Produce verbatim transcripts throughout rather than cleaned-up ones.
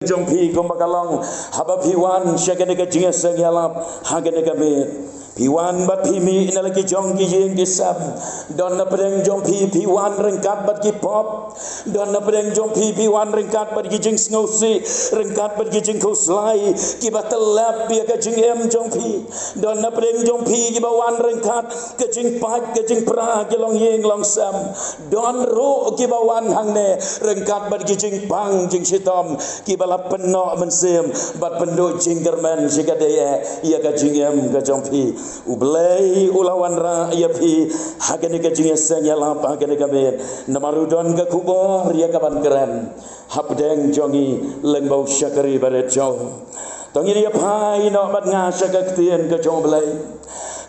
jong phi kumba ka long haba phi wan sha kane ka jingïaseng ïalap ha kane ka miet. Phi wan bad phi mih na la ki jong ki ïing ki sem. Don na pdeng jong phi phi wan ryngkat bad ki pop. Don na pdeng jong phi phi wan ryngkat bad ki jingsngewsih, ryngkat bad ki jingkhuslai kiba tyllep ïa ka jingim jong phi. Don na pdeng jong phi kiba wan ryngkat ka jingpait ka jingpra ki longïing longsem. Don ruh kiba wan hangne ryngkat bad ki jingpang jingshitom kiba la pynnoh mynsiem bad pynduh jingkyrmen shi katdei eh ïa ka jingim ka jong phi. U Blei u la wanrah ïa phi ha kane ka jingïaseng ïalap ha kane ka miet. Namar u don ka khubor ïa kaban kren hapdeng jong ngi lyngba u shakri barit jong u. To ngin ïa phai noh bad nga sha ka ktien ka jong u Blei.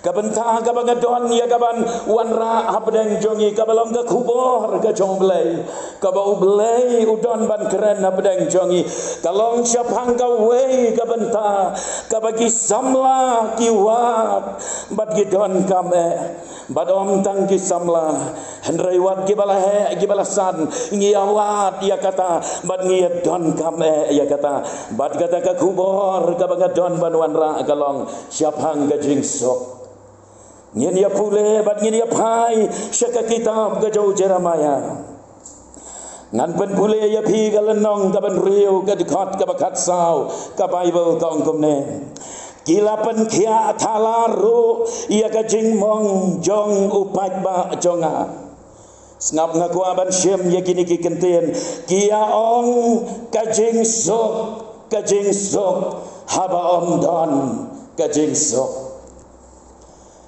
Ka bynta kaba nga don ïa kaban wanrah hapdeng jong ngi kaba long ka khubor ka jong u Blei, kaba u Blei u don ban kren hapdeng jong ngi ka long shaphang kawei ka bynta kaba ki samla ki wad bad ki donkam eh. Bad ym tang ki samla, hynrei wat kiba la heh kiba la san ngi ïa wad ïa kata bad ngi ïa donkam eh ïa kata. Bad kata ka khubor kaba nga don ban wanrah ka long shaphang ka jingsuk. Ngin ïa pule bad ngin ïa phai sha ka kitab ka jong u Jeremiah. Ngan pynpule ïa phi ka lynnong kaba hynriew ka dkhot kaba khatsaw, ka Baibl ka ong kumne. Ki la pynkhiah thala ruh ïa ka jingmong jong u paidbah jong nga. Sngap, nga kwah ban shim ïa kine ki kyntien. Ki ïa ong ka jingsuk, ka jingsuk, haba ym don ka jingsuk.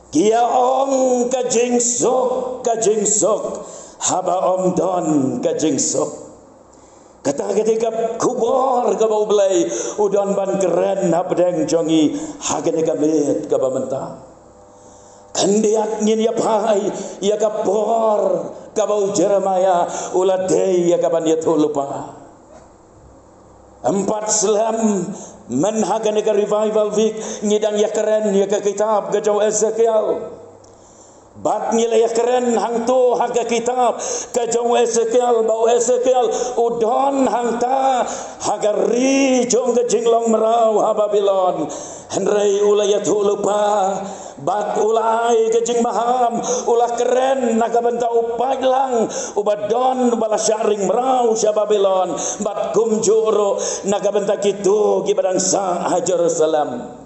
Ki ïa ong ka jingsuk, ka jingsuk, haba ym don ka jingsuk. Kata ka dei ka khubor kaba u Blei u don ban kren hapdeng jong ngi ha kane ka miet kaba mynta. Khyndiat ngin ïa phai ïa ka por kaba u Jeremiah u la dei ïa kaban ïathuh lypa. Em pat slem, myn ha kane ka Revival Week ngi dang ïa kren ïa ka kitab ka jong u Ezekiel. Bad ngi la ïa kren hangto ha ka kitab ka jong u Ezekiel, ba u Ezekiel u don hangta ha ka ri jong ka jinglong mraw ha Babilon. Hynrei u la ïathuh lypa bad u la ai ka jingmaham, u la kren na ka bynta u paidlang uba don, uba la shah ring mraw sha Babilon, bad kumjuh ruh na ka bynta kito kiba dang sah ha Jerusalem.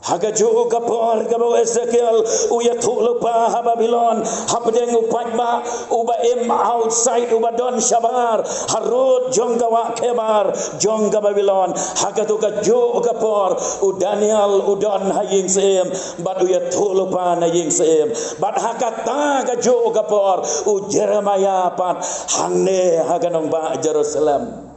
Ha kajuh ka por kaba u Ezekiel u ïathuh lypa ha Babilon hapdeng u paidbah uba im outside, uba don shabar harud jong ka wah Khebor jong ka Babilon. Ha kato kajuh ka por u Daniel u don ha ïing syiem bad u ïathuh lypa na ïing syiem. Bad ha kata kajuh ka por u Jeremiah pat hangne ha ka nongbah Jerusalem.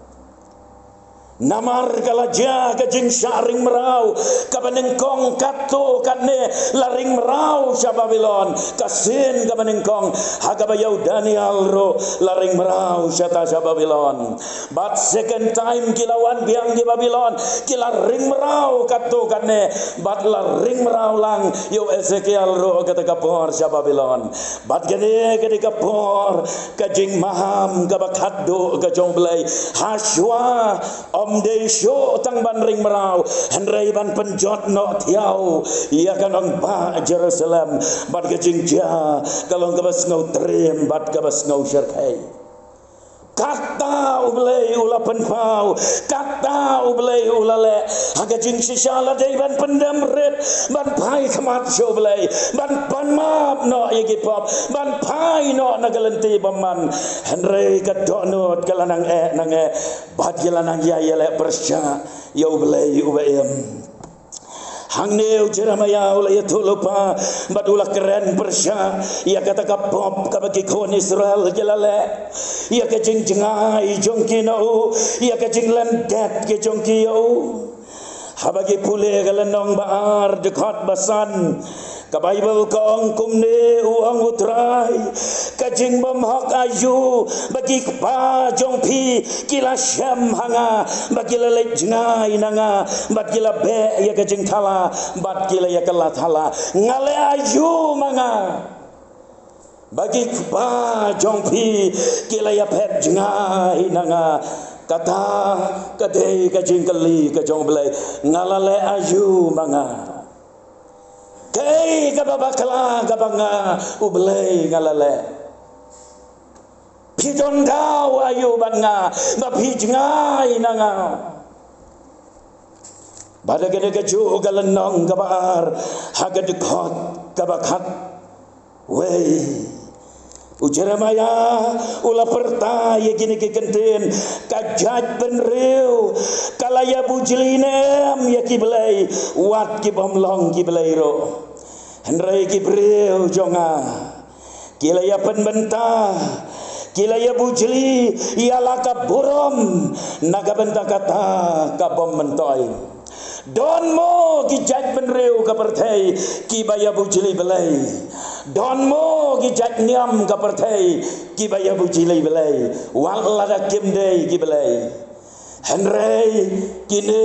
Namar ka la jia ka jingshah ring mraw kaba nyngkong katto katne, la ring mraw sha Babilon. Ka sien kaba nyngkong ha kaba ïa u Daniel ruh la ring mraw shata sha Babilon. Bad second time ki la wan biang ki Babilon, ki la ring mraw katto katne, bad la ring mraw lang ïa u Ezekiel ruh kata ka por sha Babilon. Bad kane ka dei ka por ka jingmaham kaba khatduh ka jong u Blei. Hashwa ym dei shuh tang ban ring mraw, hynrei ban pynjot noh thiaw ïa ka nongbah Jerusalem. Bad ka jingjia ka long kaba sngew triem bad kaba sngew shyrkhei. Kata u Blei u la pynpaw, kata u Blei u la leh. Ha ka jingshisha la dei ban pyndem rit, ban phai khmat sha u Blei, ban pan map noh ïa ki pop, ban phai noh na ka lynti bymman. Hynrei ka dohnud ka la nang eh nang eh bad ki la nang ïai ïaleh pyrshah ïa u Blei uba im. Hangne u Jeremiah u la ïathuh lypa bad u la kren pyrshah ïa kata ka pop kaba ki khun Israel ki la leh, ïa ka jingjngai jong ki na u, ïa ka jinglyndet ki jong ki ïa u. Haba ngi pule ka lynnong ba ar, dkhot ba san, ka Baibl ka ong kumne, u ong u Trai, ka jingbymhok aïu ba ki kpa jong phi ki la shem ha nga, ba ki la leit jngai na nga, bad ki la beh ïa ka jingthala, bad ki la ïa kylla thala. Nga leh aïu ma nga ba ki kpa jong phi ki la ïa phet jngai na nga? Kata ka dei ka jingkylli ka jong U Blei, nga la leh aïu ma nga? Kaei kaba bakla kaba nga, U Blei, nga la leh? Phi don daw aïu bad nga ba phi jngai na nga? Bad ha kane kajuh ka lynnong kaba ar, ha ka dkhot kaba khatwei, u Jeremiah u la pyrta ïa kine ki kyntien: Ka jaitbynriew ka la ïabujli ne em ïa ki blei, wat ki bym long ki blei ruh? Hynrei ki briew jong nga ki la ïapynbynta, ki la ïabujli ïa la ka burom, na ka bynta kata ka bym myntoi. Don mo ki jaitbynriew ka pyrthei kiba ïabujli blei? Don mo ki jait niam ka pyrthei kiba ïabujli blei, wat lada kim dei ki blei? Hynrei kine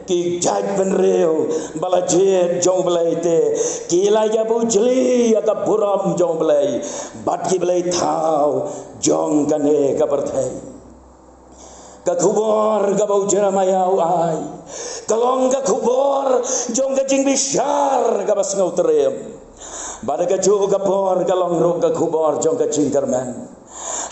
ki jaitbynriew ba la jied jong U Blei te, ki la ïabujli ïa ka burom jong U Blei bad ki blei thaw jong kane ka pyrthei. Ka khubor kaba u Jeremiah u ai ka long ka khubor jong ka jingbishar kaba sngewtriem. Bad ha kajuh ka por ka long ruh ka khubor jong ka jingkyrmen.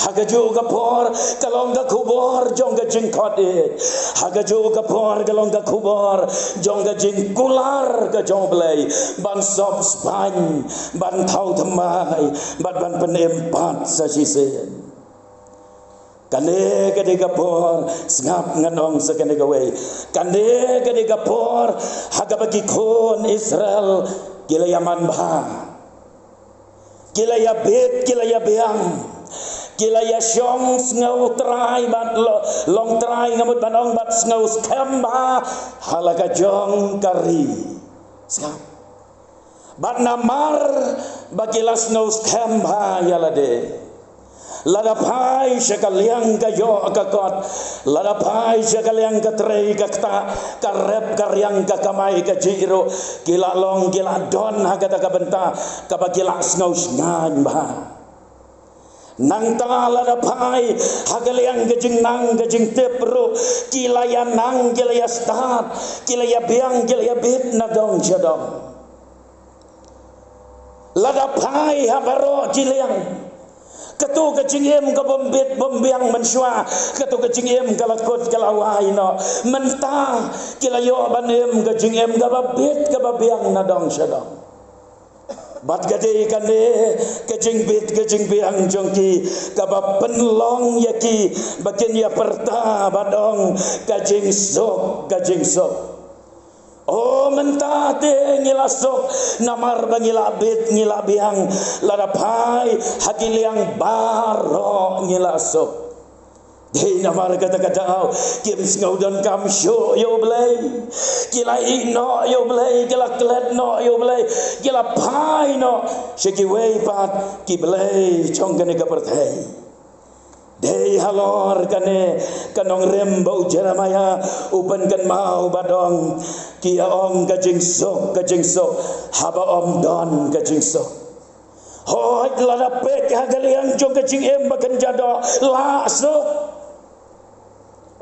Ha kajuh ka por ka long ka khubor jong ka jingkhot ïeit. Ha kajuh ka por ka long ka khubor jong ka jingkular ka jong U Blei ban sop sbaiñ, ban thaw thymmai bad ban pynim pat sa shisien. Kane ka dei ka por, sngap, ngan ong sa kane kawei. Kane ka dei ka por ha kaba ki khun Israel ki la ïaman bha, ki la ïabit, ki la ïabiang, ki la ïashong sngewtrai bad lo-, long trai, nga mut ban ong, bad sngewskhem bha ha la ka jong ka ri. Sngap. Bad namar ba ki la sngewskhem bha ïa lade, lada phai sha ka liang ka ïoh ka kot, lada phai sha ka liang ka trei ka ktah, ka rep ka riang, ka kamai ka jih ruh, ki la long, ki la don ha kata ka bynta kaba ki la sngewsngaiñ bha. Nangta lada phai ha ka liang ka jingnang ka jingtip ruh, ki la ïanang, ki la ïastad, ki la ïabiang, ki la ïabit na dong sha dong. Lada phai ha baroh ki liang, kato ka jingim ka bym bit bym biang mynshuwa, kato ka jingim ka la kut ka la wai noh. Mynta ki la ïoh ban im ka jingim kaba bit kaba biang na dong sha dong. Bad ka dei kane ka jingbit ka jingbiang jong ki kaba pynlong ïa ki ba kin ïa pyrta bad ong, ka jingsuk, ka jingsuk. O, mynta te ngi la suk namar ba ngi la bit, ngi la biang. Lada phai ha ki liang baroh ngi la suk. Dei namar kata ka daw kim sngew donkam shuh ïa U Blei. Ki la ïeh noh ïa U Blei, ki la klet noh ïa U Blei, ki la phai noh sha kiwei pat ki blei jong kane ka pyrthei. Dei halor kane ka nongrim ba u Jeremiah u pynkynmaw bad ong, ki ïa ong, ka jingsuk, ka jingsuk, haba ym don ka jingsuk. Hooid, lada peit ha ka liang jong ka jingim ba kynja doh, la suk.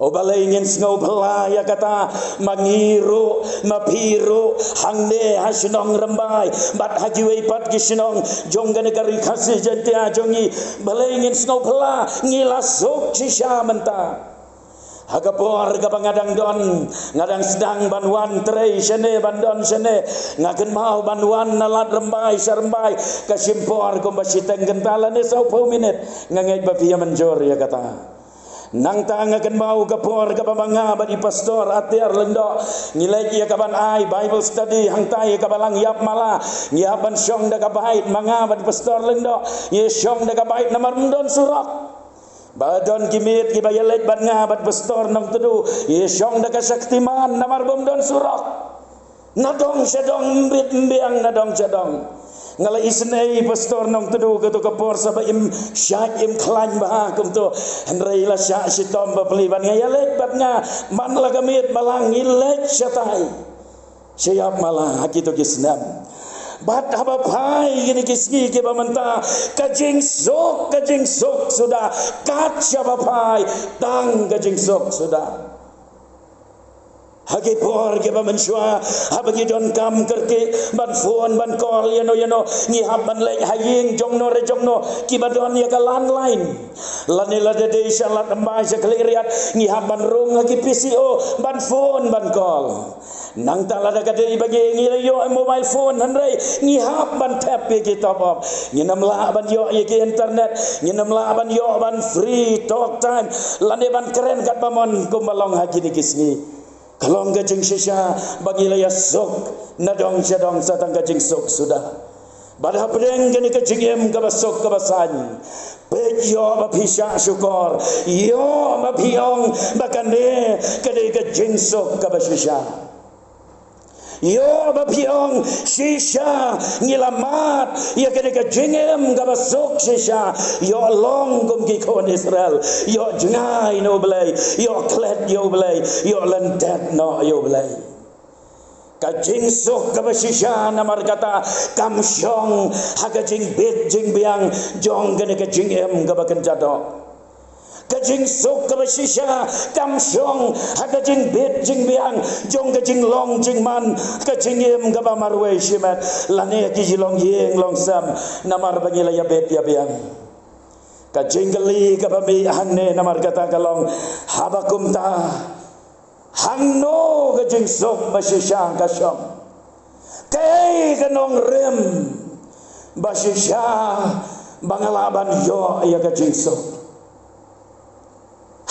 O balei ngin sngewphylla ïa kata, ma ngi ruh, ma phi ruh, hangne ha shnong Rymbai bad ha kiwei pat ki shnong jong kane ka ri Khasi Jaiñtia jong ngi, balei ngin sngewphylla, ngi la suk shisha mynta. Ha ka por kaba nga dang don, nga dang sdang ban wan trei shane, ban don shane, nga kynmaw ban wan na Lad Rymbai sha Rymbai ka shim por kumba shiteng kynta lane sawphew minit. Nga ngeit ba phi ïa mynjur ïa kata. Nangta nga kynmaw ka por kaba ma nga bad i Pastor Atiar Lyngdoh ngi leit ïa ka ban ai Bible study hangtai ïa ka balang Ïapmala. Ngi hap ban shong da ka bike, ma nga bad i Pastor Lyngdoh ngi shong da ka bike namar ym don surok. Ba don ki miet kiba ïaleit bad nga bad Pastor Nongtdu, ïashong da ka Shaktiman namar bym don surok. Na dong sha dong, ym bit ym biang na dong sha dong. Nga la isynei Pastor Nongtdu kato ka por sa ba im shait im khlaiñ bha kumto. Hynrei la shah shitom bapli bad nga, ïaleit bad nga man la ka miet balang, ngi leit shatai sha Ïapmala ha kito ki snem. Bad haba phai kine ki sngi kiba mynta, ka jingsuk, ka jingsuk suda, kat shaba phai, tang ka jingsuk suda. Ha ki por kiba mynshuwa, haba ngi donkam kyrkieh ban phone, ban call ïano ïano, ngi hap ban leit ha ïing jong no re jong no, kiba don ïa ka landline. Lane lada dei sha Lad Rymbai, sha Khliehriat, ngi hap ban rung ha ki P C O ban phone, ban call. Nangta lada ka dei ba ngi, ngi la ïoh mobile phone, hynrei ngi hap ban thep ïa ki top up. Ngin ym lah ban ïoh ïa ki internet, ngin ym lah ban ïoh ban free talk time, lane ban kren katba mon kumba long ha kine ki sngi. Ka long ka jingshisha ba ngi la ïasuk na dong sha dong, sa tang ka jingsuk suda. Bad hapdeng kane ka jingim kaba suk kaba saiñ, peit, ïoh ba phi shah shukor, ïoh ba phi ong ba kane ka dei ka jingsuk kaba shisha. Ïoh ba phi ong shisha ngi la mad ïa kane ka jingim kaba suk shisha. Ïoh long kum ki khun Israel, ïoh jngai na U Blei, ïoh klet ïa U Blei, ïoh lyndet noh ïa U Blei. Ka jingsuk kaba shisha namar kata kam shong ha ka jingbit jingbiang jong kane ka jingim kaba kynja doh. Ka jingsuk kaba shisha kam shong ha ka jingbit jingbiang jong ka jinglong jingman, ka jingim kaba marwei shimet, lane ki jinglong ïing long sem, namar ba ngi la ïabit ïabiang. Ka jingkylli kaba mih hangne namar kata ka long, haba kumta, hangno ka jingsuk ba shisha ka shong? Kaei ka nongrim ba shisha ba nga lah ban ïoh ïa ka jingsuk?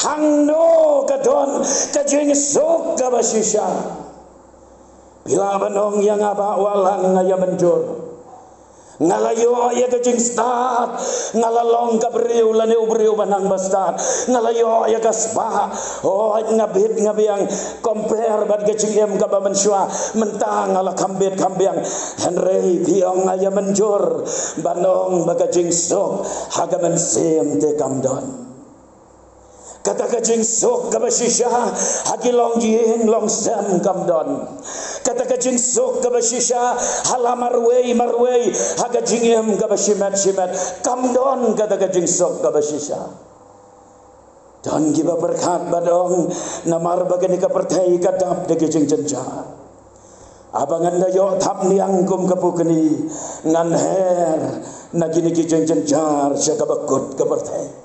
Hangno ka don ka jingsuk kaba shisha? Phi lah ban ong ïa nga, Bah Wahlang, nga ïa mynjur. Nga la ïoh ïa ka jingstad, nga la long ka briew lane u briew ba nang ba stad. Nga la ïoh ïa ka spah, oh, nga bit nga biang, compare bad ka jingim kaba mynshuwa, mynta nga la kham bit kham biang. Hynrei phi ong, nga ïa mynjur ban ong ba ka jingsuk ha ka mynsiem te kam don. Kata ka jingsuk kaba shisha ha ki longïing longsem kam don. Kata ka jingsuk kaba shisha ha la marwei marwei ha ka jingim kaba shimet shimet kam don kata ka jingsuk kaba shisha. Don kiba pyrkhat bad ong, namar ba kane ka pyrthei ka dap da ki jingjynjar. Haba ngan da ïoh thapniang kum ka pukni, ngan her na kine ki jingjynjar sha kaba kut ka pyrthei.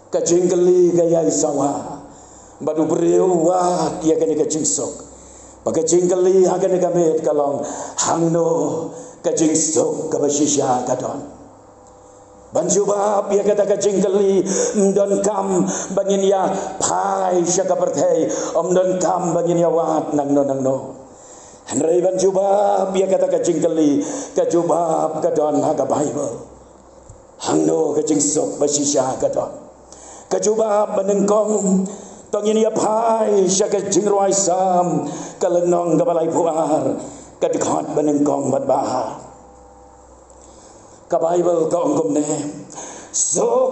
Ka jingkylli ka ïai sawa bad u briew wad ïa kane ka jingsuk. Ba ka jingkylli ha kane ka miet ka long, hangno ka jingsuk kaba shisha ka don? Ban jubab ïa kata ka jingkylli, ym donkam ba ngin ïa phai sha ka pyrthei, ym donkam ba ngin ïa wad nangno nangno. Hynrei ban jubab ïa kata ka jingkylli, ka jubab ka don ha ka Baibl. Hangno ka jingsuk ba shisha ka don? Ka jubab ba nyngkong, to ngin ïa phai sha ka Jingrwai Salm, ka lynnong kaba laiphew ar, ka dkhot ba nyngkong bad ba ar. Ka Baibl ka ong kumne: Suk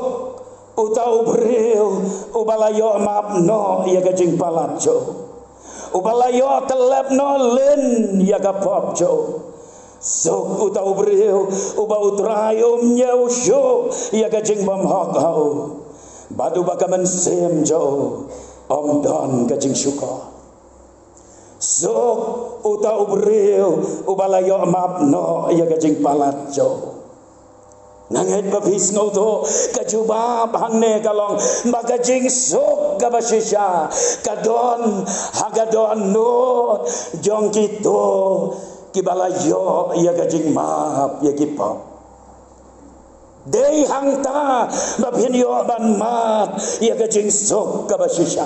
uta u briew uba la ïoh map noh ïa ka jingpalat jong u, uba la ïoh tyllep noh lin ïa ka pop jong u. Suk uta u briew uba U Trai um ñiew shuh ïa ka jingbymhok ha u, bad uba ka mynsiem jong u ym don ka jingshukor. Suk uta u briew uba la ïoh map noh ïa ka jingpalat jong u. Nga ngeit ba phi sngewthuh, ka jubab hangne ka long ba ka jingsuk kaba shisha ka don ha ka dohnud jong kito kiba la ïoh ïa ka jingmap ïa ki pop. Dei hangta ba phin ïoh ban mad ïa ka jingsuk kaba shisha.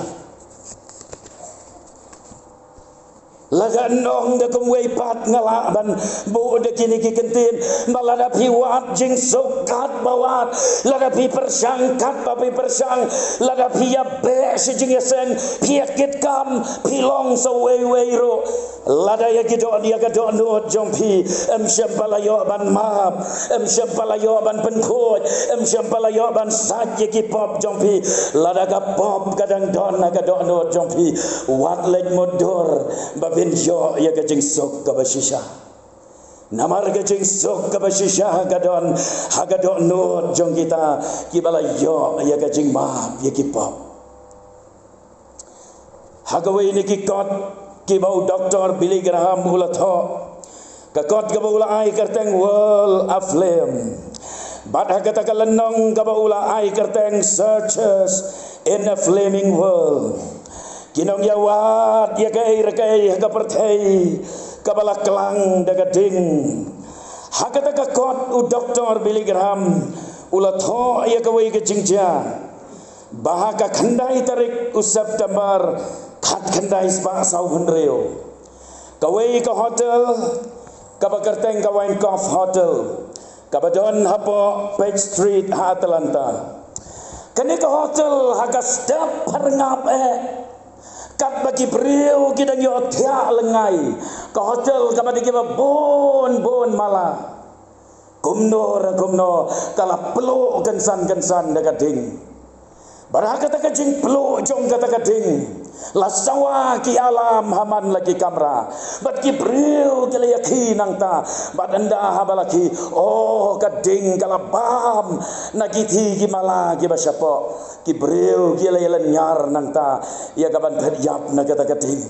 Lada nong da kumwei pat nga lah ban buh da kine ki kyntien, ba lada phi wad jingsuk katba wad, lada phi pyrshang katba phi pyrshang, lada phi ïa beh shi jingïaseng, phi ïa kit kam, phi long sa wei wei ruh, lada ïa ki doh, ïa ka dohnud jong phi em shym pat la ïoh ban map, em shym pat la ïoh ban pynkhuid, em shym pat la ïoh ban sait ïa ki pop jong phi. Lada ka pop ka dang don ha ka dohnud jong phi, wat leit mutdur ba phin ïoh ïa ka jingsuk kaba shisha. Namar ka jingsuk kaba shisha ka don ha ka dohnud jong kita kiba la ïoh ïa ka jingmap ïa ki pop. Ha kawei na ki kot kiba u Doktor Billy Graham u la thoh, ka kot kaba u la ai kyrteng World Aflame. Bad ha kata ka lynnong kaba u la ai kyrteng Searchers in a Flaming World. Ki nongïawad ïa kaei re kaei ha ka pyrthei kaba la klang da ka ding. Ha kata ka kot u Doktor Billy Graham u la thoh ïa kawei ka jingjia ba ha ka khyndai tarik u September khatkhyndai spah saw hynriew, kawei ka hotel kaba kyrteng ka Wynkoop Hotel kaba don hapoh Page Street ha Atlanta. Kane ka hotel ha ka step pharngap eh katba ki briew ki dang ïohthiah lyngngai. Ka hotel kaba dei kiba bun bun mala. Kumno re kumno ka la pluh kynsan kynsan da ka ding. Bad ha kata ka jingpluh jong kata ka ding la sawa ki alarm ha man la ki kamra. Bad ki briew ki la ïakhih nangta. Bad ynda haba la khih, oh, ka ding ka la bam na ki thih ki mala kiba shapoh. Ki briew ki la ïalynñiar nangta ïa kaban phet ïap na kata ka ding.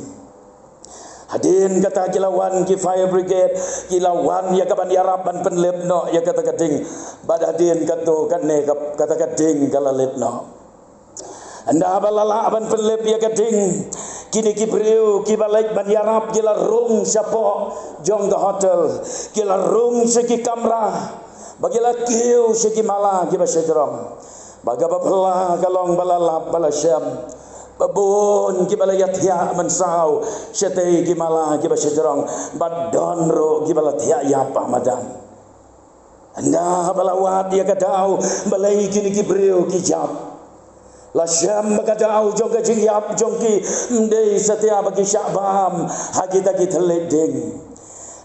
Hadien kata ki la wan ki fire brigade, ki la wan ïa kaban ïarap ban pynlip noh ïa kata ka ding. Bad hadien katto katne ka, kata ka ding ka la lip noh. Ynda ba la lah ban pynlip ïa ka ding, kine ki briew kiba leit ban ïarap ki la rung shapoh jong ka hotel, ki la rung sha ki kamra, ba ki la kiew sha ki mala kiba shajrong. Ba kaba phylla ka long ba la lap ba la shem ba bun kiba la ïathiah mynsaw shatei ki mala kiba shajrong, bad don ruh kiba la thiah ïap ha madan. Ynda ba la wad ïa ka daw balei kine ki briew ki ïap, la shem ba ka daw jong ka jingïap jong ki ym dei satia ba ki shah bam ha kita ki thylliej ding.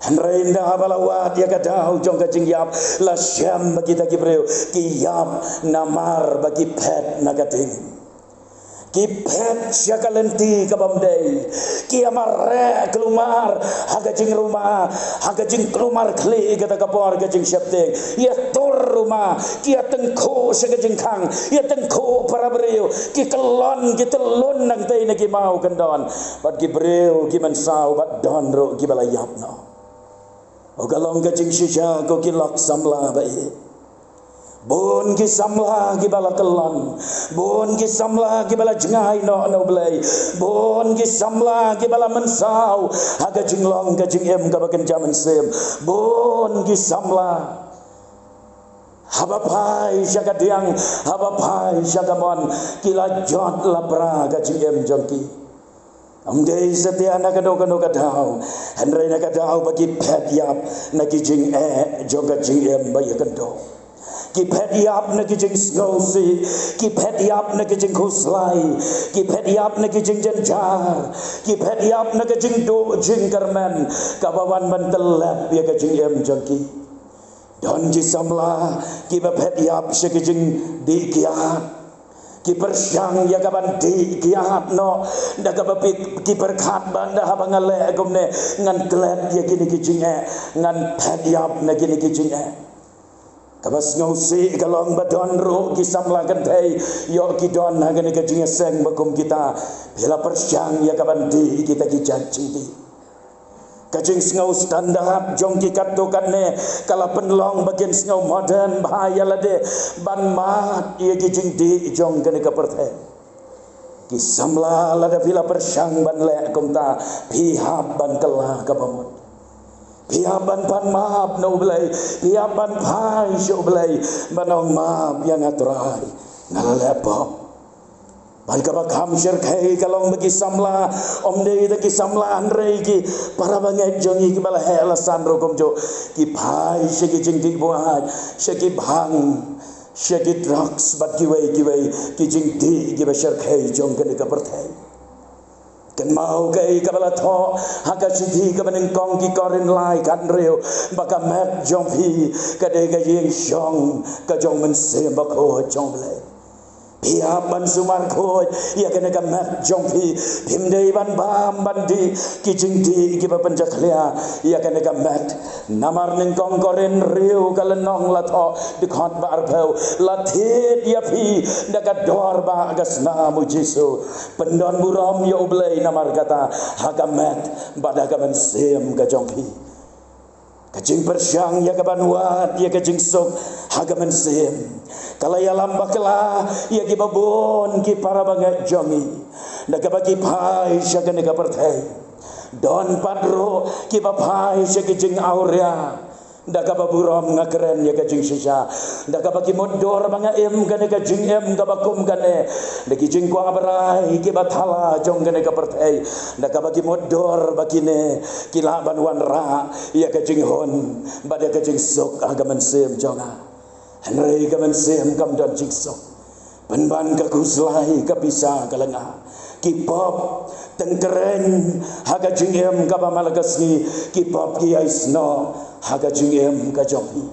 Hynrei ynda ba la wad ïa ka daw jong ka jingïap, la shem ba kita ki briew ki ïap namar ba ki phet na ka ding. Ki phet sha ka lynti kaba ym dei. Ki ïa mareh kulmar ha ka jingrumah, ha ka jingkulmar khlieh kata ka por ka jingsheptieng. Ïa tur rumah, ki ïa tyngkhuh sha ka jingkhang, ïa tyngkhuh para briew, ki kyllon ki tyllun nangtei na ki maw kyndon. Bad ki briew ki mynsaw bad don ruh kiba la ïap noh. Oh, ka long ka jingshisha ko ki lok samla ba ïeit. Bun ki samla kiba la kyllon. Bun ki samla kiba la jngai noh na U Blei. Bun ki samla kiba la mynsaw ha ka jinglong ka jingim kaba kynja mynsiem. Bun ki samla haba phai sha ka diang, haba phai sha ka mon, ki la jot la pra ka jingim jong ki. Ym dei satia na kano kano ka daw, hynrei na ka daw ba ki phet ïap na ki jingeh jong ka jingim ba ïakynduh. Ki phet ïap na ki jingsngewsih, ki phet ïap na ki jingkhuslai, ki phet ïap na ki jingjynjar, ki phet ïap na ka jingduh jingkyrmen kaba wan ban tyllep ïa ka jingim jong ki. Don ki samla kiba phet ïap sha ki jingdih kiad. Ki pyrshang ïa kaban dih kiad noh, da kaba phi, ki pyrkhat ba ynda haba nga leh kumne ngan klet ïa kine ki jingeh, ngan phet ïap na kine ki jingeh. Kaba sngewsih ka long ba don ruh ki samla kynthei, ïoh ki don ha kane ka jingïaseng ba kum kita, phi la pyrshang ïa kaban dih kita ki jait jingdih. Ka jingsngew standard jong ki katto katne ka la pynlong ba kin sngew modern bha ïa lade ban mad ïa ki jingdih jong kane ka pyrthei. Ki samla, lada phi la pyrshang ban leh kumta, phi hap ban kylla kaba mut. Phi hap ban pan map na U Blei, phi hap ban phai sha U Blei ban ong, map ïa nga Trai, nga la leh pop. Bad kaba kham shyrkhei ka long ba ki samla, ym dei da ki samla hynrei ki para bangeit jong ngi kiba la heh la san ruh kumjuh, ki phai sha ki jingdih buaid, sha ki bhang, sha ki drugs bad kiwei kiwei ki jingdih kiba shyrkhei jong kane ka pyrthei. Kynmaw kaei kaba la thoh ha ka shithi kaba nyngkong ki Korinth lai khathynriew, ba ka met jong phi ka dei ka ïing shong ka jong Mynsiem Bakhuid jong U Blei. Phi hap ban sumar khuid ïa kane ka met jong phi. Phim dei ban bam ban dih ki jingdih kiba pynjakhlia ïa kane ka met. Namar nyngkong Korinth hynriew ka lynnong la thoh dkhot ba arphew, la thied ïa phi da ka dor ba ka snam U Jisu. Pyndon burom ïa U Blei namar kata ha ka met bad ha ka mynsiem ka jong phi. Ka jingpyrshang ïa ka ban wad ïa ka jingsuk ha ka mynsiem ka la ïalam bakla ïa kiba bun ki para bangeit jong ngi, da kaba ki phai sha kane ka pyrthei. Don pat ruh kiba phai sha ki jingawria da kaba burom, nga kren ïa ka jingshisha, da kaba ki mutdur ba nga im kane ka jingim kaba kum kane, da ki jingkwah brai kiba thala jong kane ka pyrthei, da kaba ki mutdur ba kine ki lah ban wanrah ïa ka jinghun bad ïa ka jingsuk ha ka mynsiem jong nga. Hynrei ka mynsiem kam don jingsuk pynban ka khuslai, ka pisa, ka lynga. Ki pop tyngkrein ha ka jingim kaba man la ka sngi. Ki pop ki ïai snoh ha ka jingim ka jong phi.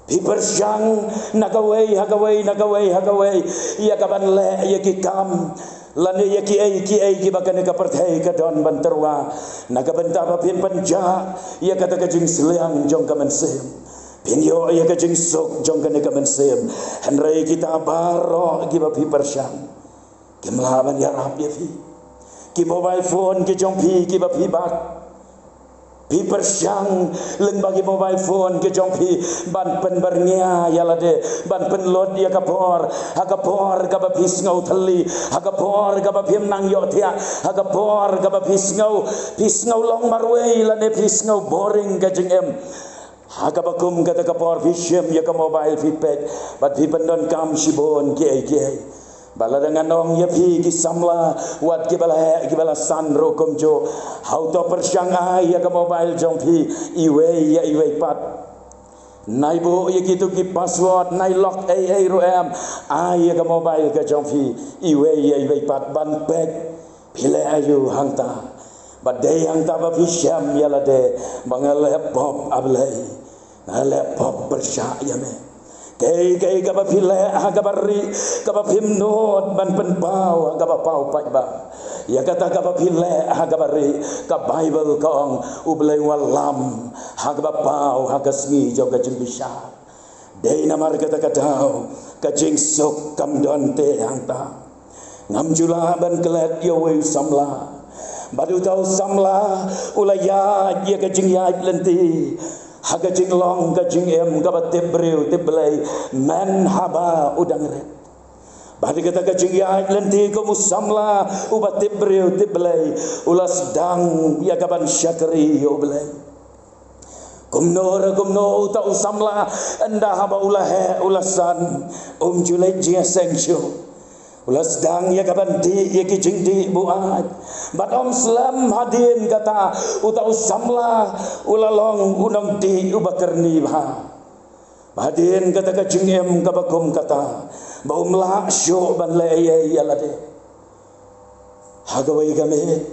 Phi pyrshang na kawei ha kawei, na kawei ha kawei, ïa ka ban leh ïa ki kam lane ïa kiei kiei kiba kane ka pyrthei ka don ban tyrwa, na ka bynta ba phin pynjah ïa kata ka jingsliang jong ka mynsiem, phin ïoh ïa ka jingsuk jong kane ka mynsiem. Hynrei kita baroh kiba phi pyrshang, kim lah ban ïarap ïa phi. Ki mobile phone ki jong phi kiba phi bat, phi pyrshang lyngba ki mobile phone ki jong phi ban pynbyrngia ïa lade, ban pynlut ïa ka por ha ka por kaba phi sngew thylli, ha ka por kaba phim nang ïohthiah, ha ka por kaba phi sngew, phi sngew long marwei lane phi sngew boring ka jingim. Ha kaba kum kata ka por phi shim ïa ka mobile, phi peit bad phi pyndonkam shibun kiei kiei. Ba lada ngan ong ïa phi, ki samla wat kiba la heh kiba la san ruh kumjuh, ha uto pyrshang ai ïa ka mobile jong phi iwei ïa iwei pat. Nai buh ïa kito ki password, nai lock ei ei ruh em, ai ïa ka mobile ka jong phi iwei ïa iwei pat ban peit phi leh aïu hangta. Ba dei hangta ba phi shem ïa lade ba nga leh pop, A Blei, nga leh pop pyrshah ïa me. Kaei kaei kaba phi leh ha kaba rieh, kaba phim nud ban pynpaw ha kaba paw paidbah, ïa kata kaba phi leh ha kaba rieh, ka Baibl ka ong U Blei u wallam ha kaba paw ha ka sngi jong ka jingbishar. Dei namar kata ka daw ka jingsuk kam don te hangta. Ngam ju lah ban klet ïa uwei u samla. Bad uta u samla u la ïaid ïa ka jingïaid lynti ha ka jinglong ka jingim kaba tip briew tip Blei, men haba u dang rit. Bad kata ka jingïaid lynti kum u samla uba tip briew tip Blei, u la sdang ïa ka ban shakri ïa U Blei. Kumno re kumno uta u samla, ynda haba u la heh u la san, um ju leit jingïaseng shuh. U la sdang ïa ka ban dih ïa ki jingdih buaid. Bad ym slem hadien kata, uta u samla u la long u nongdih uba kyrni bha. Hadien kata ka jingim kaba kum kata, ba um lah shuh ban leh ei ei ïa lade. Ha kawei ka miet,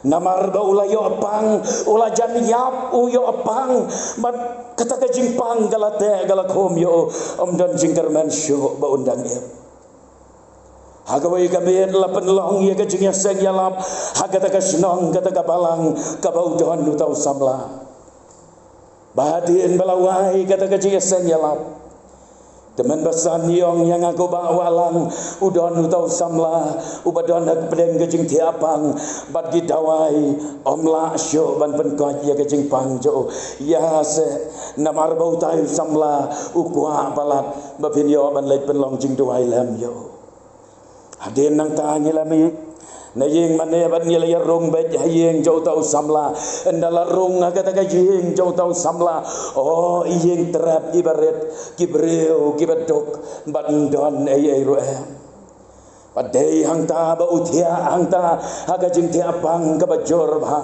namar ba u la ïoh pang, u la jan ïap, u ïoh pang. Bad kata ka jingpang ka la teh ka la khum ïa u, um don jingkyrmen shuh ba un dang im. Ha kawei ka miet la pynlong ïa ka jingïaseng ïalap ha kata ka shnong, kata ka balang kaba u don uta u samla. Ba hadien ba la wai kata ka jingïaseng ïalap, te mynba san ïong ïa nga ko Bah Wahlang, u don uta u samla uba don ha pdeng ka jingthiah pang bad ki dawai, ym lah shuh ban pynkoit ïa ka jingpang jong u. Ïa se, namar ba utai u samla u kwah palat ba phin ïoh ban leit pynlong jingduwai lem ïa u. Hadien nangta ngi la mih na ïing mane bad ngi la ïarung beit ha ïing jong uta u samla. Ynda la rung ha kata ka ïing jong uta u samla, o, i ïing trep iba rit, ki briew kiba duk, bad ym don ei ei ruh em. Bad dei hangta ba u thiah hangta ha ka jingthiah pang kaba jur bha.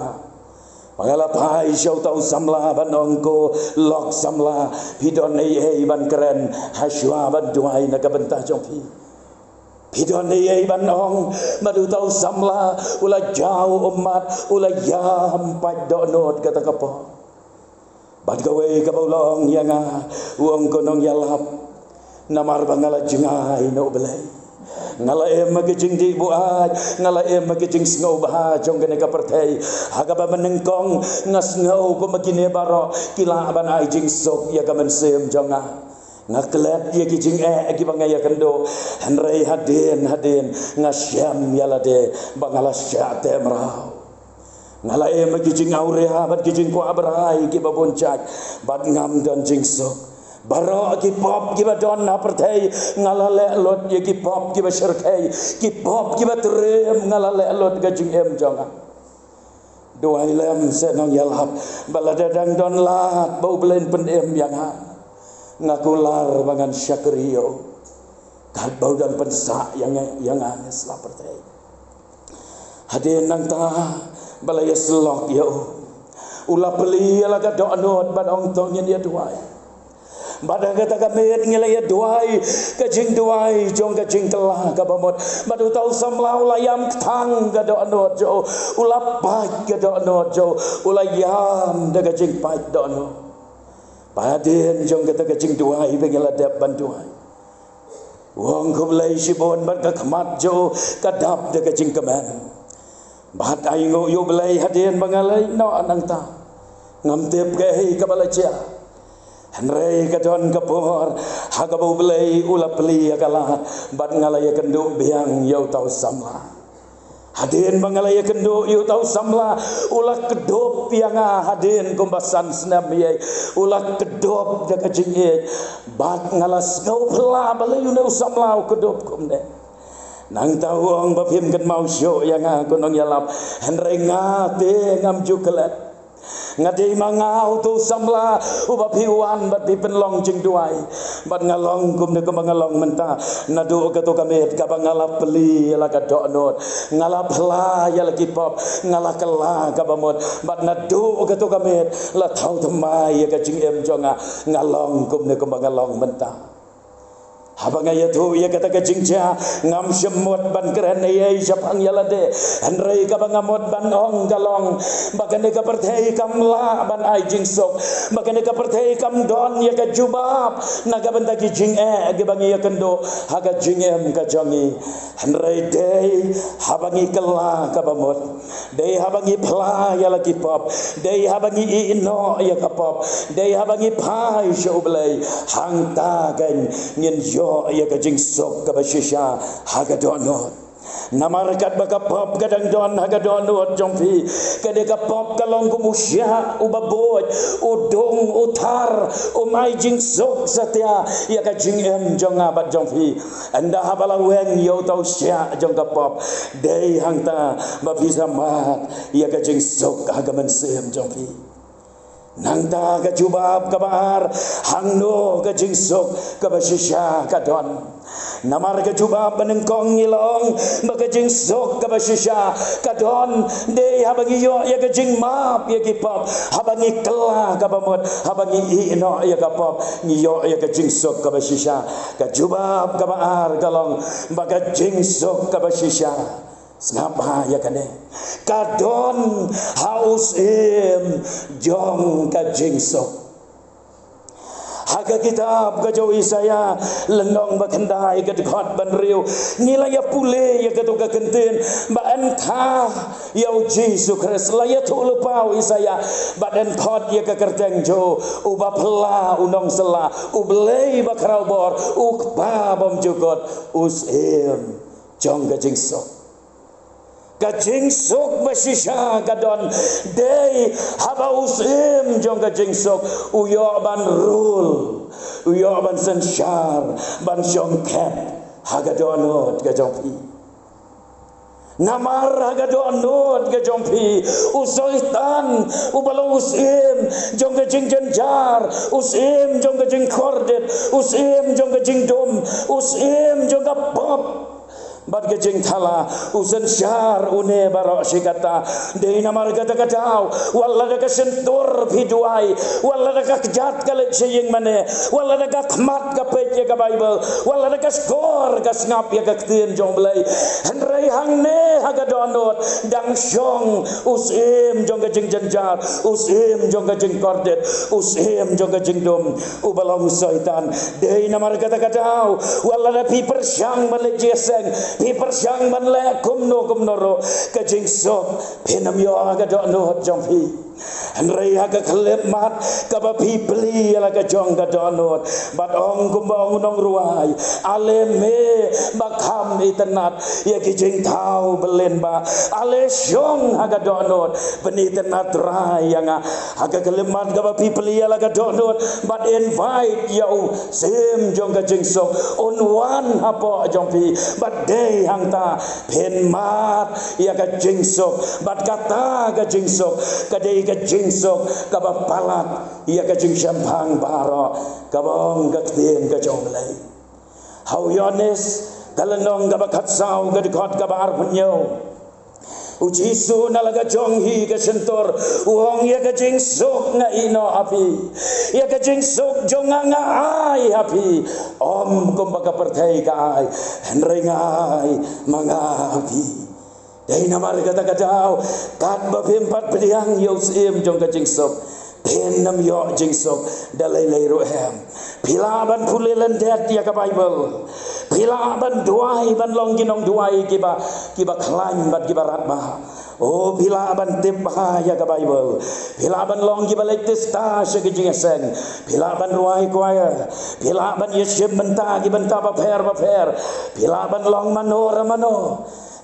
Ba nga la phai sha uta u samla ban ong, ko lok samla, phi don ei ei ban kren hashwa ban duwai na ka bynta jong phi? Phi don ei ei ban ong? Bad uta u samla u la jaw ummat, u la ïam pat dohnud kata ka por. Bad kawei kaba u la ong ïa nga, u ong, ko nongïalap, Namar ba nga la jngai na U Blei. Nga la im ha ka jingdih buaid, nga la im ha ka jingsngewbha jong kane ka pyrthei. Ha kaba mynnyngkong nga sngew kumba kine baroh ki lah ban ai jingsuk ïa ka mynsiem jong nga. Nga klet ïa ki jingeh kiba nga ïakynduh, hynrei hadien hadien nga shem ïa lade ba nga la shah teh mraw. Nga la im ha ki jingawria bad ki jingkwah brai kiba bun jait, bad ngam don jingsuk. Baroh ki pop kiba don ha pyrthei nga la leh lut, ïa ki pop kiba shyrkhei, ki pop kiba triem nga la leh lut ka jingim jong nga. Duwai lem seh nongïalap, ba lada dang don lad ba U Blei un pynim ïa nga, nga kular ba ngan shakri ïa u, katba u dang pynsah ïa nga, ïa nga na sla pyrthei. Hadien nangta ba la ïasyllok ïa u, u la plie ïa la ka dohnud bad ong, to ngin ïa duwai. Bad ha kata ka miet ngi la ïa duwai ka jingduwai jong ka jingkylla kaba mut. Bad uta u samla u la ïam kthang ka dohnud jong u, u la pait ka dohnud jong u, u la ïam da ka jingpait dohnud. Bad hadien jong kata ka jingduwai ba ngi la dep ban duwai, u ong khublei shibun bad ka khmat jong u ka dap da ka jingkmen. Bad ai nguh ïa U Blei hadien ba nga la ïehnoh nangta. Ngam tip kaei kaba la jia, hynrei ka don ka por ha kaba U Blei u la plie ïa ka lad bad nga la ïakynduh biang ïa uta u samla. Hadien ba nga la ïakynduh ïa uta u samla, u la kdup ïa nga hadien kumba san snem ïa, u la kdup da ka jingïeit. Bad nga la sngew phylla balei une u samla u kdup kumne. Nangta u ong, ba phim kynmaw shuh ïa nga ko nongïalap, hynrei nga te ngam ju klet. Nga dei ma nga uta u samla uba phi wan bad phi pynlong jingduwai. Bad nga long kumne kumba nga long mynta. Naduh kato ka miet kaba nga la plie ïa la ka dohnud, nga la plie ïa la ki pop, nga la kylla kaba mut. Bad naduh kato ka miet la thaw thymmai ïa ka jingim jong nga, nga long kumne kumba nga long mynta. Haba nga ïathuh ïa kata ka jingjia, ngam shym mut ban kren ei ei shaphang ïa lade. Hynrei kaba nga mut ban ong ka long ba kane ka pyrthei kam lah ban ai jingsuk. Ba kane ka pyrthei kam don ïa ka jubab na ka bynta ki jingeh kiba ngi ïakynduh ha ka jingim ka jong ngi. Hynrei dei haba ngi kylla kaba mut, dei haba ngi plie ïa la ki pop, dei haba ngi ïehnoh ïa ka pop, dei haba ngi phai sha U Blei, hangta kan ngin ïoh ïa ka jingsuk kaba shisha ha ka dohnud. Namar katba ka pop ka dang don ha ka dohnud jong phi, ka dei ka pop ka long kum u shiah uba buit, u dung, u thar, um ai jingsuk satia ïa ka jingim jong nga bad jong phi. Ynda haba la weng ïa uta u shiah jong ka pop, dei hangta ba phi sa mad ïa ka jingsuk ha ka mynsiem jong phi. Nangta ka jubab kaba ar, hangno ka jingsuk kaba shisha ka don? Namar ka jubab ba nyngkong ngi la ong ba ka jingsuk kaba shisha ka don dei haba ngi ïoh ïa ka jingmap ïa ki pop, haba ngi kylla kaba mut, haba ngi ïehnoh ïa ka pop, ngi ïoh ïa ka jingsuk kaba shisha. Ka jubab kaba ar ka long ba ka jingsuk kaba shisha, sngap bha ïa kane, ka don ha u syiem jong ka jingsuk. Ha ka kitab ka jong u Isaïah lynnong ba khyndai, ka dkhot ba hynriew, ngi la ïa pule ïa kato ka kyntien ba yn kha ïa U Jisu Khrist. La ïathuh lypa u Isaïah bad yn khot ïa ka kyrteng jong u, uba phylla, u nongsylla, U Blei ba khraw bor, U Kpa bymjukut, u syiem jong ka jingsuk. Ka jingsuk ba shisha ka don dei haba u syiem jong ka jingsuk u ïoh ban rule, u ïoh ban synshar, ban shong khet ha ka dohnud ka jong phi. Namar ha ka dohnud ka jong phi, u Soitan uba long u syiem jong ka jingjynjar, u syiem jong ka jingkordit, u syiem jong ka jingdum, u syiem jong ka pop, bad ka jingthala, u synshar une baroh shi katta. Dei namar kata ka daw, wat lada ka shyntur phi duwai, wat lada ka kjat ka leit sha ïing mane, wat lada ka khmat ka peit ïa ka Baibl, wat lada ka shkor ka sngap ïa ka ktien jong U Blei, hynrei hangne ha ka dohnud dang shong u syiem jong ka jingjynjar, u syiem jong ka jingkordit, u syiem jong ka jingdum, uba long u Soitan. Dei namar kata ka daw, wat lada phi pyrshang ban leit jingïaseng, phi pyrshang ban leh kumno kumno ruh, ka jingsuk phin ym ïoh ha ka dohnud jong phi. Hynrei ha ka khyllipmat kaba phi plie ïa la ka jong ka dohnud, bad ong kumba ong u nongrwai, ale me ba kham itynnad ïa ki jingthaw ba lyngba, ale shong ha ka dohnud ban itynnad rai ïa nga. Ha ka khyllipmat kaba phi plie ïa la ka dohnud bad invite ïa u syiem jong ka jingsuk un wan hapoh jong phi, bad dei hangta phin mad ïa ka jingsuk, bad kata ka jingsuk ka dei ka jingsuk kaba palat ïa ka jingshemphang baroh, kaba ong ka ktien ka jong U Blei. Ha u Ïoannis ka lynnong kaba khatsaw, ka dkhot kaba arphew hynñiew, U Jisu na la ka jong hi ka shyntur u ong, ïa ka jingsuk nga ïehnoh ha phi, ïa ka jingsuk jong nga nga ai ha phi, ym kumba ka pyrthei ka ai, hynrei nga ai ma nga ha phi. Dei namar kata ka daw, katba phim pat pdiang ïa u syiem jong ka jingsuk, phin ym ïoh jingsuk da lei lei ruh em. Phi lah ban pule lyndet ïa ka Baibl. Phi lah ban duwai ban long ki nongduwai kiba, kiba khlaiñ bad kiba radbah. O, phi lah ban tip bha ïa ka Baibl. Phi lah ban long kiba leit tista sha ki jingïaseng. Phi lah ban rwai choir. Phi lah ban ïashim bynta ki bynta bapher bapher. Phi lah ban long mano re mano.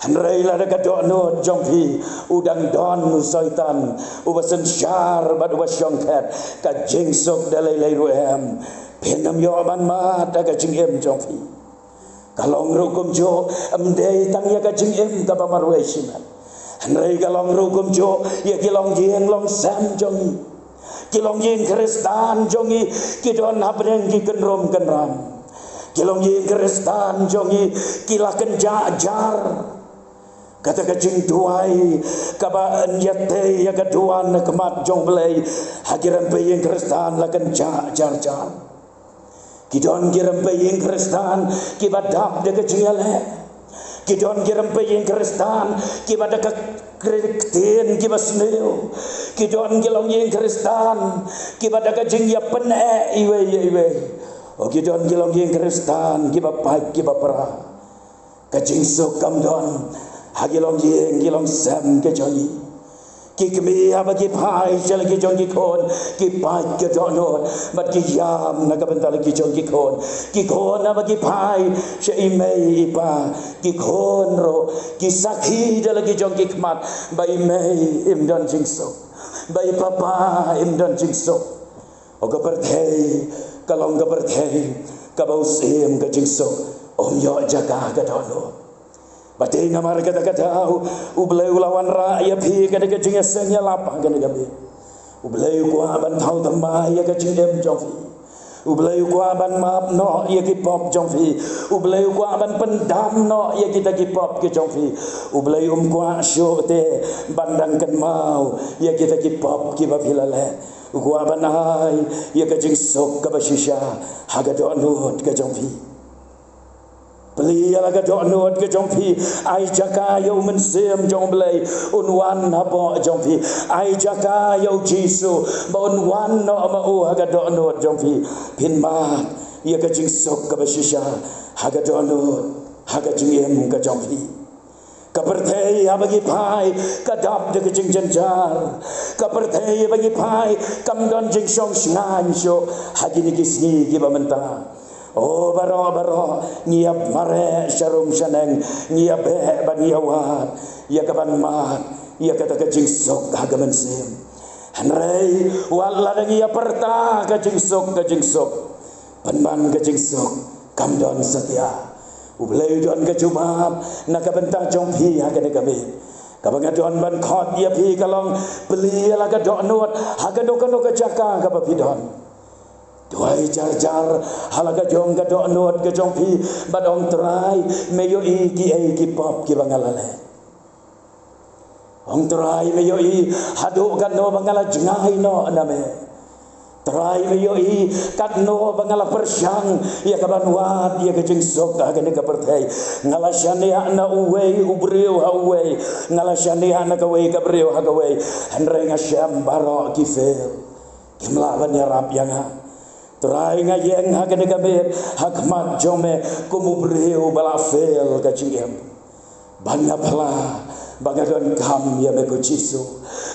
Hynrei lada ka dohnud jong phi u dang don u Soitan, uba synshar bad uba shongkhet, ka jingsuk da lei lei ruh em phin ym ïoh ban mad ha ka jingim jong phi. Ka long ruh kumjuh, ym dei tang ïa ka jingim kaba marwei shimet, hynrei ka long ruh kumjuh ïa ki longïing longsem jong ngi. Ki longïing Khristan jong ngi ki don hapdeng ki kynrum kynram. Ki longïing Khristan jong ngi ki la kynjah jar. Kata ka jingduwai kaba ïatei ïa ka duwan na khmat jong U Blei ha ki rympei ïing Khristan la kynjah jar jar. Ki don ki rympei ïing Khristan kiba dap da ka jingïaleh. Ki don ki rympei ïing Khristan kiba da ka kri-, ktien kiba sniew. Ki don ki longïing Khristan kiba da ka jingïapyneh iwei ïa iwei. O, ki don ki longïing Khristan kiba pait kiba pra. Ka jingsuk kam don ha ki longïing ki longsem ki jong ngi. Ki kmie haba ki phai sha la ki jong ki khun, ki pait ka dohnud bad ki ïam na ka bynta la ki jong ki khun. Ki khun haba ki phai sha i mei i pa, ki khun ruh ki sakhi da la ki jong ki khmat ba i mei im don jingsuk, ba i papa im don jingsuk. O, ka pyrthei ka long ka pyrthei kaba u syiem ka jingsuk um ïoh jaka ha ka dohnud. Bad dei namar kata ka daw U Blei u la wanrah ïa phi ka dei ka jingïaseng ïalap ha kane ka miet. U Blei u kwah ban thaw thymmai ïa ka jingim jong phi. U Blei u kwah ban map noh ïa ki pop jong phi. U Blei u kwah ban pyndam noh ïa kita ki pop ki jong phi. U Blei um kwah shuh te ban dang kynmaw ïa kita ki pop kiba phi la leh. U kwah ban ai ïa ka jingsuk kaba shisha ha ka dohnud ka jong phi. Plie ïa la ka dohnud ka jong phi. Ai jaka ïa u Mynsiem jong U Blei un wan hapoh jong phi. Ai jaka ïa u Jisu ba un wan noh ma u ha ka dohnud jong phi. Phin mad ïa ka jingsuk kaba shisha ha ka dohnud, ha ka jingim ka jong phi. Ka pyrthei haba ki phai ka dap da ka jingjynjar. Ka pyrthei haba ki phai kam don jingshong shngaiñ shuh ha kine ki sngi kiba mynta. O, baroh baroh ngi ïa mareh sha rum sha neng, ngi ïa beh bad ngi ïa wad ïa kaban mad ïa kata ka jingsuk ha ka mynsiem. Hynrei wat lada ngi ïa pyrta ka jingsuk, ka jingsuk, pynban ka jingsuk kam don satia. U Blei u don ka jubab na ka bynta jong phi ha kane ka miet. Kaba nga don ban khot ïa phi ka long, plie ïa la ka dohnud ha kano kano ka jaka kaba phi don. Duwai jar jar ha la ka jong ka dohnud ka jong phi bad ong, Trai, me ïohi kiei ki pop kiba nga la leh. Ong, Trai, me ïohi haduh katno ba nga la jngai noh na me. Trai, me ïohi katno ba nga la pyrshang ïa ka ban wad ïa ka jingsuk ha kane ka pyrthei. Nga la shaniah na uwei u briew ha uwei, nga la shaniah na kawei ka briew ha kawei, hynrei nga shem baroh ki fail. Kim lah ban ïarap ïa nga. Trai, nga ïeng ha kane ka miet ha khmat jong me kum u briew ba la fail ka jingim. Bad nga phla ba nga donkam ïa me ko Jisu.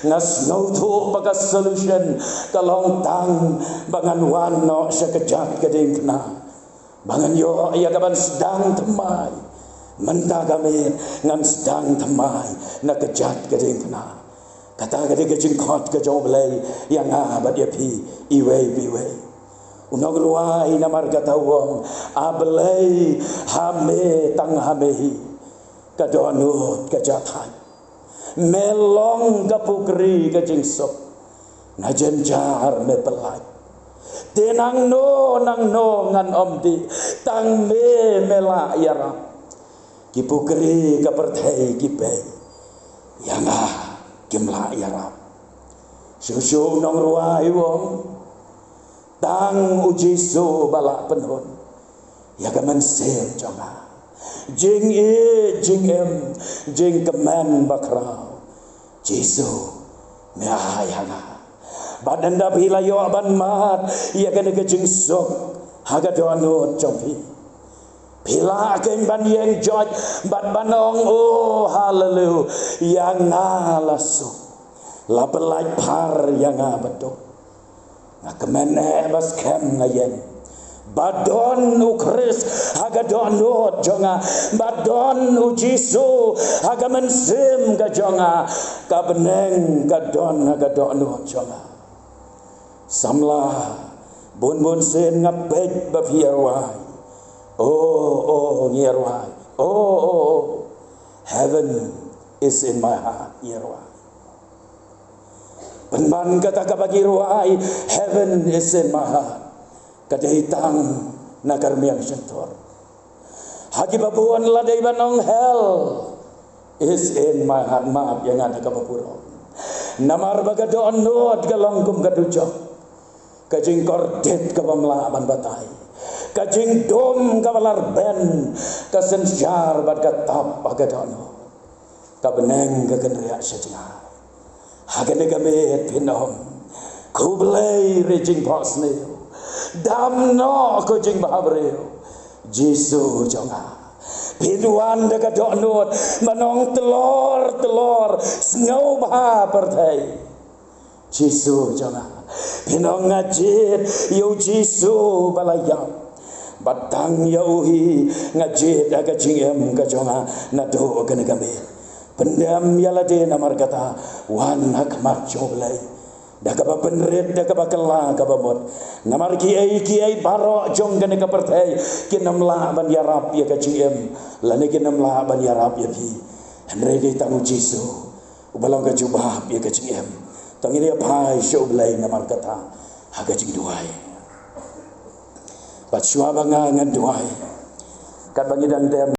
Nga sngewthuh ba ka solution ka long tang ba ngan wan noh sha ka jait ka diengphna, ba ngan ïoh ïa ka ban sdang thymmai. Mynta ka miet ngan sdang thymmai na ka jait ka diengphna. Kata ka dei ka jingkhot ka jong U Blei ïa nga bad ïa phi iwei pa iwei. U nongrwai namar kata u ong, A Blei, ha me, tang ha me hi ka dohnud ka jahthait. Me long ka pukri ka jingsuk, na jynjar me pyllait. Te nangno nangno ngan ym dih, tang me me lah ïarap. Ki pukri ka pyrthei ki pei, ïa nga kim lah ïarap. Shuh shuh u nongrwai u ong, tang u Jisu ba lah pynhun ïa ka mynsiem jong nga. Jingïeit, jingim, jingkmen bakhraw, Jisu, me ai ha nga. Bad ynda phi la ïoh ban mad ïa kane ka jingsuk ha ka dohnud jong phi, phi lah kein ban ïeng joit bad ban ong, O haleluya, ïa nga la suk, la pyllait phar ïa nga baduk. Nga kmen eh ba skhem nga ïeng ba don u Khrist ha ka dohnud jong nga, ba don u Jisu ha ka mynsiem ka jong nga. Ka bneng ka don ha ka dohnud jong nga. Samla, bun bun sien nga peit ba phi ïa rwai, O, O, ngi ïa rwai, O, O, O, Heaven is in my heart, ngi ïa rwai. Pynban kata kaba ngi rwai, Heaven is in my heart, ka dei tang na ka rmiang shyntur. Ha kiba bun la dei ban ong, Hell is in my heart, map ïa nga da kaba burom. Namar ba ka dohnud ka long kum ka dujok, ka jingkordit kaba ym lah ban batai, ka jingdum kaba la rben, ka synshar bad ka tap ha ka dohnud. Ka bneng ka kynriah sha jngai. Ha kane ka miet phin ong, Khublei re jingphohsniew, dam noh ko jingbhabriew, Jisu jong nga. Phin wan da ka dohnud ban ong, Tlor, tlor, sngewbha pyrthei, Jisu jong nga. Phin ong, Nga jied ïa u Jisu ba la ïap, bad tang ïa u hi nga jied ha ka jingim ka jong nga naduh kane ka miet. Pyndem ïa lade namar kata, wan ha khmat jong U Blei da kaba pynrit, da kaba kylla, kaba mut. Namar kiei kiei baroh jong kane ka pyrthei kin ym lah ban ïarap ïa ka jingim, lane kin ym lah ban ïarap ïa phi. Hynrei dei tang u Jisu uba long ka jubab ïa ka jingim. To ngin ïa phai sha U Blei namar kata ha ka jingduwai. Bad shuwa ba nga ngan duwai, katba ngi dang dem